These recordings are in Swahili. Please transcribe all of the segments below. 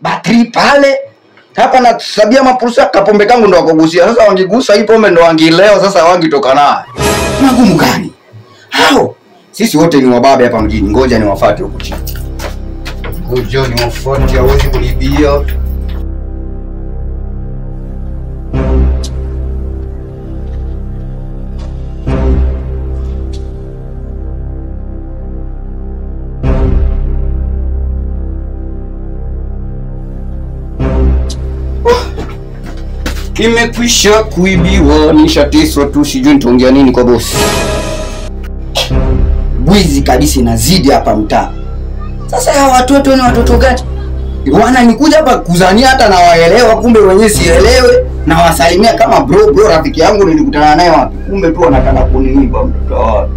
Batri pale. Hapa natusabia mapursa kapombe kangu ndo wakogusia. Sasa wangigusa hii pombe ndo wangileo, sasa wangitoka naye. Magumu gani? Hao sisi wote ni wababe hapa mjini. Ngoja niwafuate huko chini. Ngoja niwafuate, hawezi kunibia. Imekwisha kuibiwa, nishateswa tu, sijui nitaongea nini kwa bosi. Bwizi kabisa inazidi hapa mtaa. Sasa hawa watoto ni watoto gani? Wananikuja hapa kuzania hata na waelewa, kumbe wenyewe sielewe. Na wasalimia kama bro bro, rafiki yangu nilikutana naye wapi? Kumbe tu anataka kuniiba mtoto wao.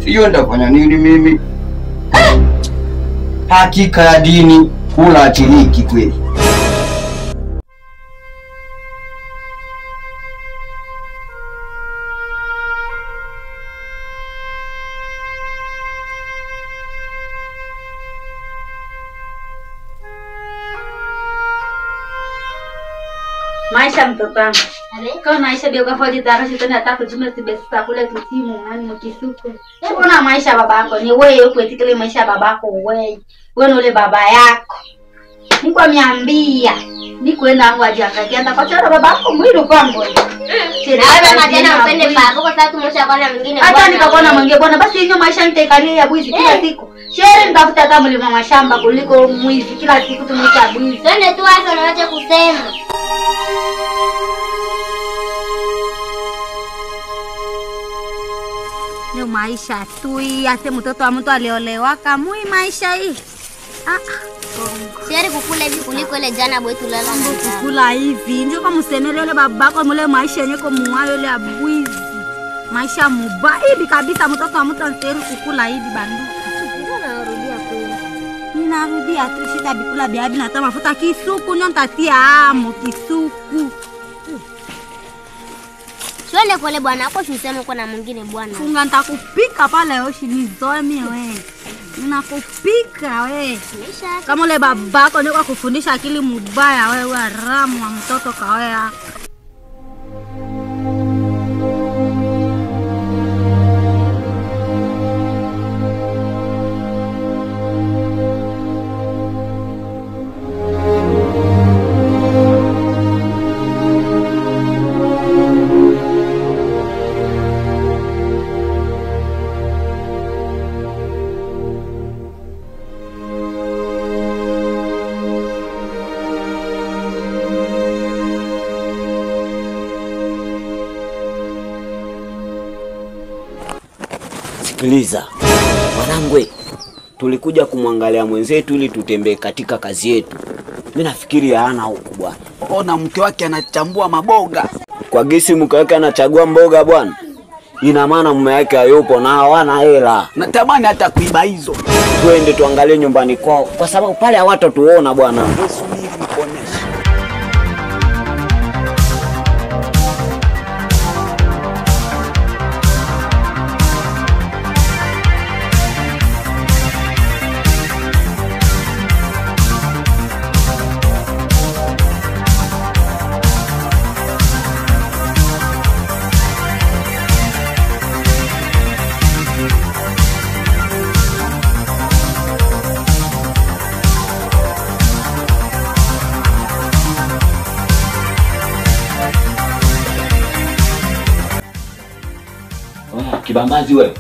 Sijui nitafanya nini mimi. Hakika ya dini kula achiliki kweli. Maisha mtoto wangu. Kama maisha bio kwa tara shetani ataka jumla tibesa kule tutimu nani mkisuko. Kuna maisha babako ni wewe uko etikele maisha babako wewe. Wewe ule baba yako. Niko miambia. Niko enda wangu ajiangalia atakachora babako mwili kwangu. Na wewe majana upende baba kwa sababu tumeshakuwa mwingine. Hata nikakuwa mwingine bwana basi hiyo maisha nitaikalia ya bwizi kila siku. Shere nitafuta hata mlima mashamba kuliko mwizi kila siku tumesha bwizi. Twende tu hapo na wacha kusema. Ni maisha tu hii, ase mtoto wa mtu aliolewa kamui maisha hii. Ah. Shere kukula hivi kuliko ile jana bwetu lala kukula hivi. Ndio kama msemele yule babako mule maisha yenyewe kwa muayo ile abwizi. Maisha mubaya hivi kabisa mtoto wa mtu anastahili kukula hivi bandu. Ndio narudia kweli. Ninarudia tu shida bikula biabi na hata mafuta kisuku nyo nitatia amo kisuku. Twende kule bwana hapo usiseme uko na mwingine bwana. Funga nitakupika pale oshi nizoe mie wewe. Ninakupika wewe. Kama ule babako ndio kufundisha akili mubaya wewe haramu wa mtoto kawea. Sikiliza mwanangu, tulikuja kumwangalia mwenzetu ili tutembee katika kazi yetu. Mimi nafikiri hana huku bwana. Ona mke wake anachambua maboga. Kwa gisi mke wake anachagua mboga bwana, ina maana mume wake hayupo na hawana hela. Natamani hata kuiba hizo. Twende tuangalie nyumbani kwao kwa sababu pale hawatatuona bwana. Subiri nikuoneshe. Kibambazi wewe.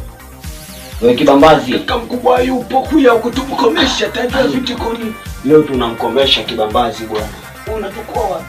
Wewe kibambazi. Kaka mkubwa yupo kuya kutukomesha tajua vitikoni. Leo tunamkomesha kibambazi bwana. Unachukua wapi?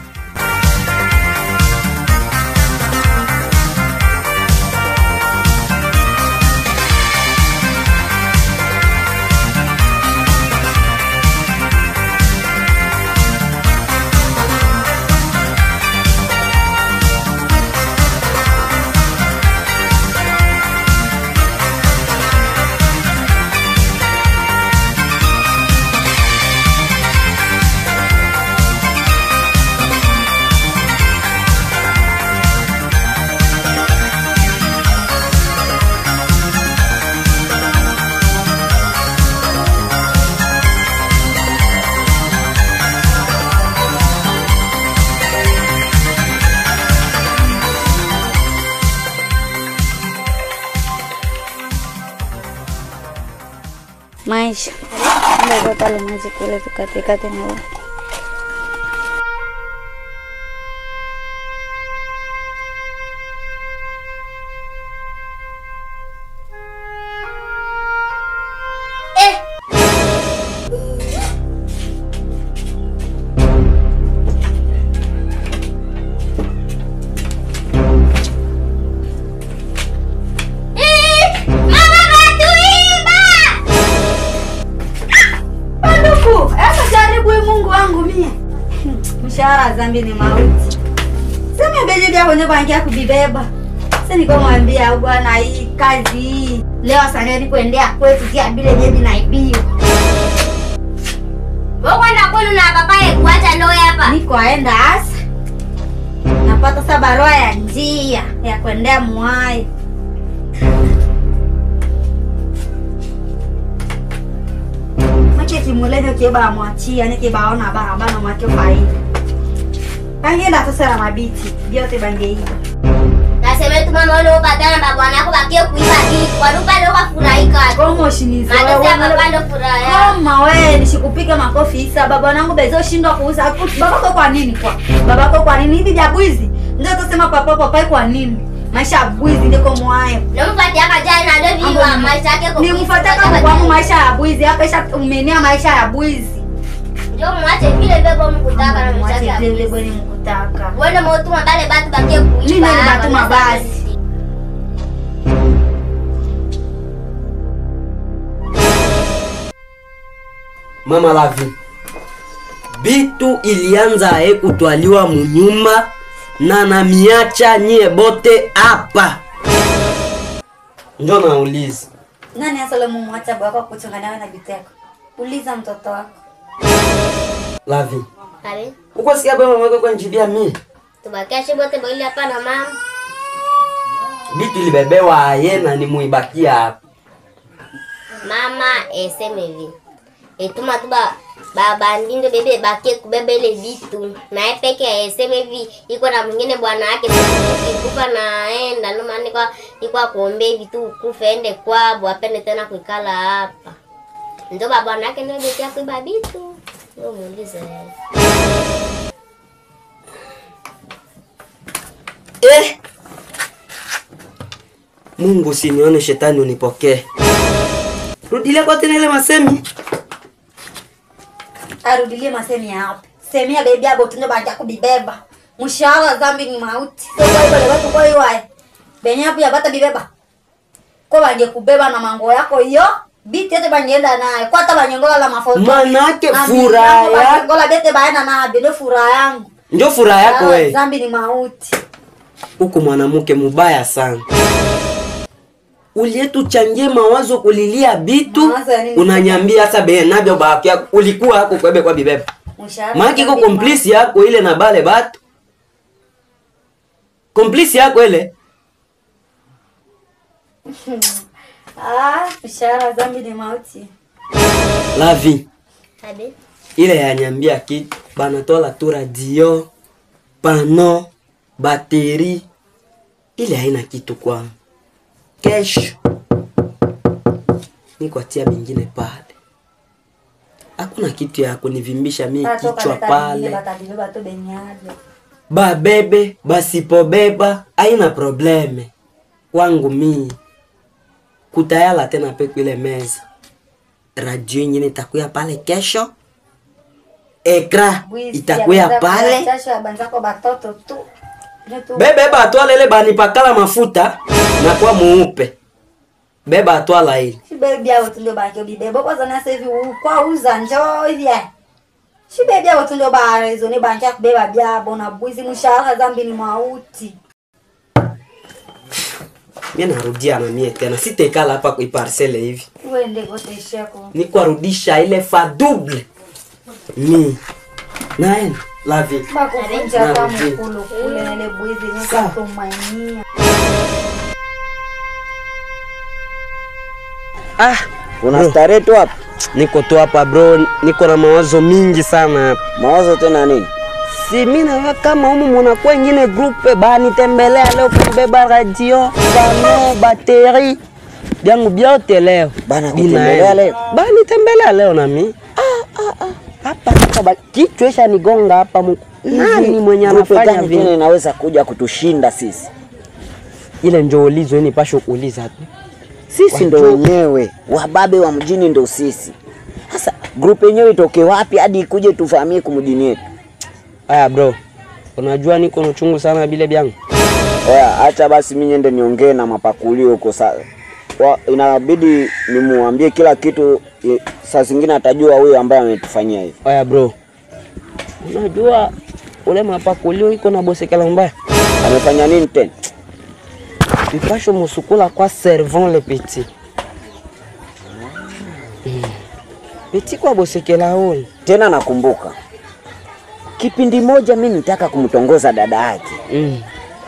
Nenda kwa pale maji kule tukatekate na wewe. Mshahara zambi ni mauti. Sema beje bia kwenye banki kubibeba. Sasa niko mwambia bwana hii kazi hii. Leo sana nikuendea kwetu kia bila jebi naibiwa. Wewe kwenda kwenu na papa yeye kuacha leo hapa. Niko aenda asa. Napata sasa barua ya njia ya kuendea Mwai. Mache kimulejo kiba mwachia nikibaona baba na mwachio faida. Bangeenda sasa na mabiti, vyote bangeiba. Nasema tu mama wale upatana na bwana yako bakie kuiba kitu. Kwa rupa leo kafurahika. Komo shinizo. Maana baba ndo furaha. Koma wewe nishikupika makofi isa baba wangu bezo shindwa kuuza. Babako kwa nini kwa? Babako kwa nini hivi vya bwizi? Ndio utasema papa papa kwa nini? Maisha ya bwizi ndiko mwayo. Namfuatia kaja na ndio viwa maisha yake kwa. Nimfuatia kwa maisha ya bwizi. Hapa isha umenia maisha ya bwizi. Ndio mwache vile bebo mkutaka na mwache vile bebo ni mkutaka. Wewe motuma bale batu bakie kuiba. Mimi ni batuma basi. Mama Lavi. Bitu ilianza kutwaliwa munyumba na namiacha nyie bote hapa. Ndio nauliza. Nani hasa leo mwacha baba kuchangana na bitu yako? Uliza mtoto wako. Lavi. Kare. Uko sikia baba mwako kwa njibia mimi. Tubakia shibote bali hapa na mama. Bitu ilibebewa yeye na ni muibakia hapa. Mama eseme hivi. Etuma tu baba ndindo bebe bakie kubeba ile bitu. Na yeye peke eseme hivi iko na mwingine bwana yake kufa na enda no maana kwa iko kuombe hivi tu kufa ende kwabo apende tena kuikala hapa. Ndio baba yake ndio bekia kuiba bitu. Ndio muulize. Eh! Mungu sinione shetani unipokee. Rudilia kwa tena ile masemi. Arudilie masemi hapo. Semia baby yabo tunyo banja kubibeba. Mshahara zambi ni mauti. Sio kwa watu kwa hiyo. Benye hapo yabata bibeba. Kwa banje kubeba na mango yako hiyo. Biti yote bangeenda naye. Kwa hata banyengola la mafoto. Manake furaha yako. Ngola bete baenda na ndio furaha yangu. Ndio furaha yako wewe. Zambi ni mauti. Huko mwanamke mubaya sana. Ulietuchangie mawazo kulilia bitu unanyambia sasa be nabyo baki yako ulikuwa hako kwebe kwa bibeba. Maana iko complice yako ile na bale batu. Complice yako ile. Ah, mshahara zambi ni mauti. La vie. Abe. Ile yanyambia kitu banatola tu radio, pano, bateri. Ile haina kitu kwangu. Kesho niko atia bingine pale. Hakuna kitu ya kunivimbisha mimi kichwa pale. Babebe basipobeba haina probleme kwangu mimi. Kutayala tena pe ile meza. Radio nyingine itakuya pale kesho. Ekra itakuya pale. Bebe batwala ile banipakala mafuta na kwa muupe. Beba atwala ile. Si bebe yao ndio banki bibebo kwanza na sasa hivi kwa uza njoo hivi. Si bebe yao ndio ba rezone banki kubeba byabo na bwizi mshahara zambi ni mauti. Mimi narudia na mie tena sitekala hapa kwa parcelle hivi. Uende kotesha yako. Nikwarudisha ile fa double. Mi. Naenda la vie. Bakuvunja kama mkulu kule ile bwizi nikatumania. Ah, una starehe tu hapa? Niko tu hapa bro, niko na mawazo mingi sana hapa. Mawazo tena nini? Si mimi na kama humu mnakuwa ingine groupe bani tembelea leo kubeba radio, pano, batterie. Byangu byote leo. Bana kutembelea leo. Bani tembelea leo nami. Hapa hapa kichwa isha nigonga hapa mku. Nani mwenye anafanya vile inaweza kuja kutushinda sisi? Ile ndio ulizo ni pasho kuuliza tu. Sisi ndo wenyewe wababe wa mjini ndo sisi. Sasa group yenyewe itoke wapi hadi ikuje tuvamie kumjini yetu? Aya bro, unajua niko na uchungu sana bile byangu. Oya, acha basi mimi niende niongee na mapakulio huko sasa. Inabidi nimuambie kila kitu, saa zingine atajua huyo ambaye ametufanyia hivi. Oya bro, unajua ule mapakulio iko na bosekela mbaya. Amefanya nini tena? Mpasho musukula kwa servant le petit. Petit kwa bosekela ole. Tena nakumbuka kipindi moja mimi nitaka kumtongoza dada yake.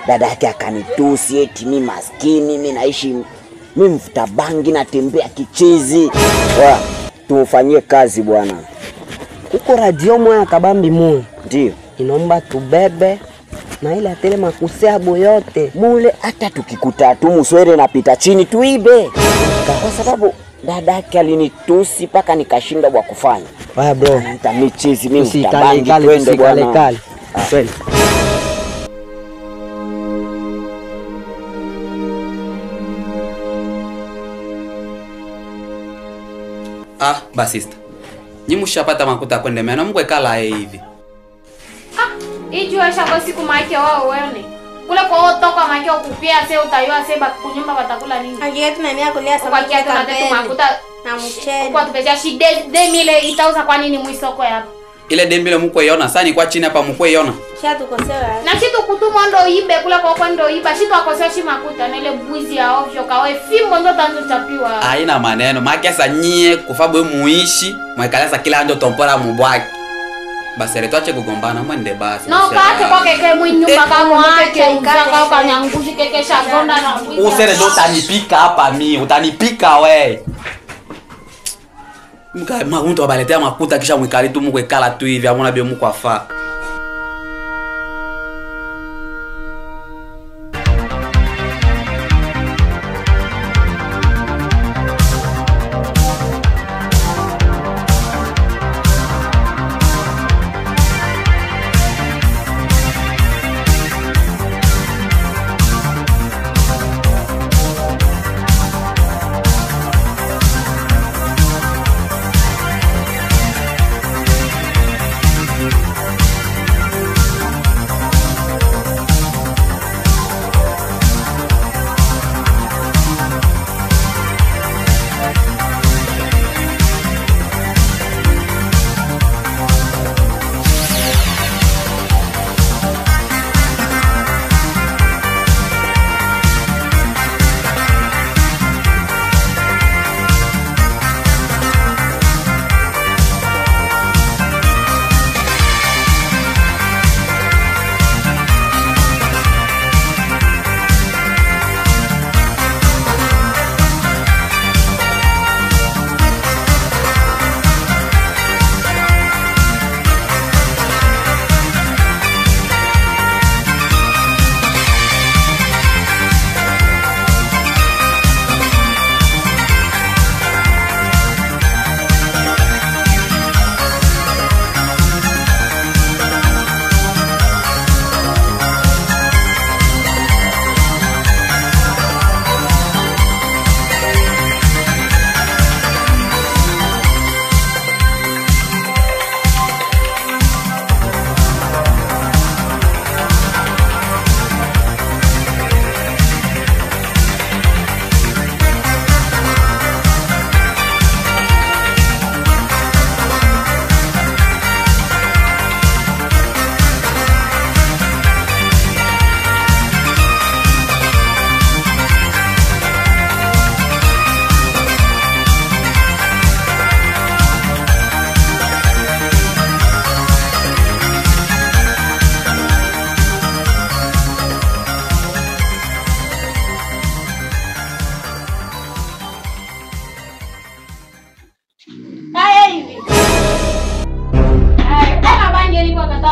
Dada yake akanitusi eti mimi maskini, mimi naishi mimi mfuta bangi natembea kichizi. Oya, tumfanyie kazi bwana. Kuko radio moya kabambi mu. Ndio. Inaomba tubebe na ile atele makusea boyote. Mule hata tukikuta tu muswere napita chini tuibe. Kwa sababu dada yake alinitusi paka nikashinda bwa kufanya. Haya bro, nitamichizi mimi mtabangi twende bwana. Twende. Ah, basista. Nyi mushapata makuta kwende meno mkwekala hivi. Ijua shako siku maake wao wewe. Kule kwa otoka maake ukupia se utayua se kunyumba watakula nini? Hakika tunamia kulia samaki kwa kiatu makuta na mchele. Kwa tupesha shi 2000 itauza kwa nini mwisoko hapa? Ile 2000 mko iona sasa kwa chini hapa mko iona. Sha tukosewa. Na shitu kutuma ndo ibe kule kwa ndo iba shitu akosea shi makuta na ile buizi ya ovyo kawe fimbo ndo tanzo chapiwa. Haina maneno maake sasa nyie kufabu muishi mwekalesa kila ndo tompora mubwaki. Basi leto ache kugombana mwende basi. No kaache kwa keke mwinyumba kama ache uzaka ukanyanguzi keke shagonda na mwizi. Usere ndo utanipika hapa mimi, utanipika we. Mka mtu abaletea makuta kisha mwikali tu mkwekala tu hivi amona bio mkwafa.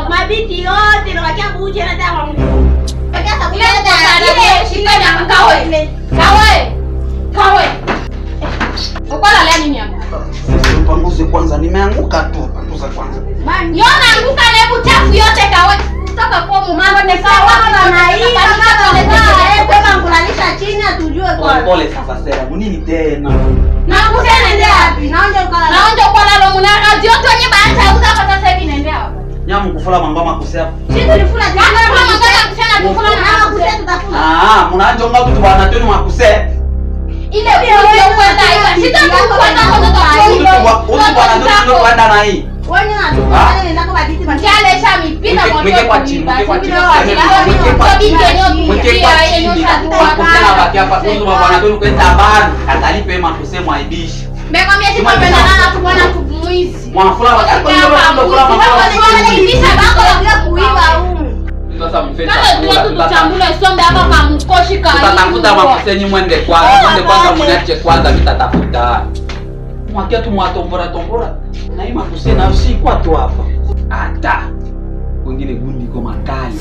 Mabiti yote nabakia buche na dawa. Kawe. Kawe. Kawe. Ukola leo nini hapa? Panguze kwanza, nimeanguka tu, panguza kwanza. Yona anguka na hebu chafu yote kawe. Kutoka kwa mama ni sawa na hii kama kama ngulalisha chini atujue kwa. Pole sasa sera, nini tena? Na kusema ndio wapi? Naonja ukala. Naonja ukala lo muna radio to nye baacha uza kwa sasa hivi nendea wapi? Nyamu kufula mangoma kusea. Sisi tulifula jana kama mangoma kusema tufula na makusea tutafula. Ah, mnaanza ngao tu bwana tenu makusea. Ile ndio kwenda hivi. Sita kwenda kwa kwa utu bwana ndio kwenda na hii. Wewe na nenda kwa baditi basi. Jale sha mipita kwa mke kwa chini, mke kwa chini. Mke kwa chini. Mke kwa chini. Kusema baki hapa utu bwana tenu kwenda bana. Atalipe makusea mwaibishi. Mekwambia sisi tumependana tu bwana tumuizi. Mwafula wakati kwa ndio mwafula. Bako la kuiba humu. Sasa mfeta. Kama tu tuchambule sombe hapa kwa mkoshi ka. Tutatafuta makusenyi mwende kwanza, mwende kwanza mniache kwanza mtatafuta. Mwakia tu mwatombora tombora. Na hii makuseni na usiku tu hapa. Ata. Wengine gundi kwa makali.